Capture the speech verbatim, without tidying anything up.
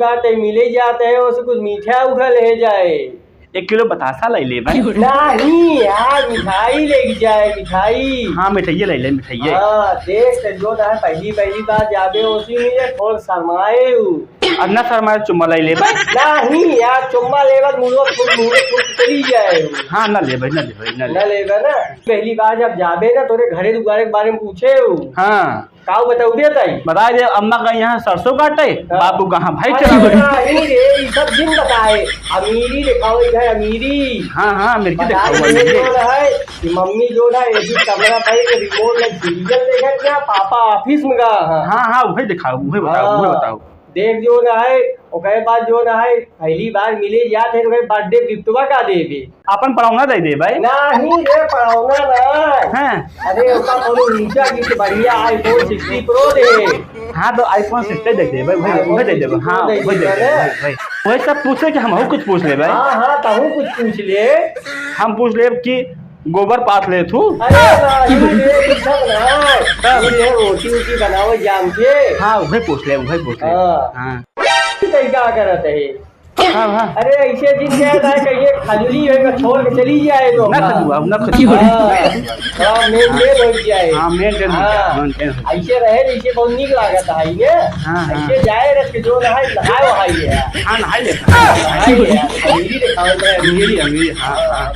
बात है, मिले जात है, ओसे कुछ मीठा उठा ले जाए। एक किलो बतासा ले ले भाई। नहीं यार, मिठाई लेके जाए, मिठाई। हाँ, मिठाइये ले ले, मिठाइये। हाँ, देख, तो जो ना है, पहली, पहली बार जाबे, ओसी में ये थोड़ा शर्माए हूँ। अब ना शर्माए, चुम्मा ले ले भाई। नहीं यार, चुम्मा लेवत मुँह फूट, मुँह फूट चली जाए। हाँ, ना ले भाई, ना ले भाई, ना ले। ना लेबे ना। पहली बार जब जाबे ना, तोरे घरे दुआरे के बारे में पूछे हूँ। हाँ। काऊ बताऊ बे ताई? बता दे, अम्मा का यहाँ सरसों काटे, हाँ। बाबू कहाँ भाई अरे चला। नहीं रे, ई सब जिन बताए, अमीरी दिखाओ इधर, अमीरी। हाँ, हाँ, अमीरी बताए दिखाओ, ये अमीरी। जो है कि मम्मी जो ना, एक ही कमरा पर एक रिमोट में सीरियल देखत क्या, पापा ऑफिस में गया है। हाँ, हाँ, वही दिखाओ, वही बताओ, वही हाँ। बताओ। देख जो ना है, ओकरे बाद जो ना है, पहली बार मिले जात है, तो ओकरे बर्थडे गिफ्टवा का देबे? अपन पड़ौना दे दे भाई। नहीं रे, पड़ौना ना। हाँ। अरे, ओका कोनो ऊंचा गिफ्ट बढ़िया iPhone sixty Pro दे। हाँ, तो iPhone sixty दे दे भाई, वही, हाँ, वही दे दे भाई। हाँ, sixty Pro वही दे दे दे। भाई, भाई। वही सब पूछे कि हमहू कुछ पूछ ले भाई। हाँ, हाँ, तहू कुछ पूछ ले। हम पूछ ले कि गोबर पाथ ले तू। अरे, नहीं रे, ई सब ना। तब? ये रोटी वोटी बनावे जान के। हाँ, वही पूछ ले, वही पूछ ले। हाँ। हाँ। तरीका करत है। हाँ, हाँ। अरे, ऐसे जिन जाए ना, कहिए खजुली होएगा, छोड़ के चली जाए तो। ना खजुआ, ना खजुआ। हाँ, हाँ, मेंटेन हो जाए। हाँ, मेंटेन हो जाए, हाँ। मेंटेन हो जाए। ऐसे रहे, ऐसे बहुत नीक लागत है, ये। हाँ, हाँ। ऐसे जाए, रख के जो नहाए, नहाए वहाए है। हाँ, नहाए ले। नहाए ले, अमीरी दिखाओ, मैं अमीरी, अमीरी, हाँ, हाँ।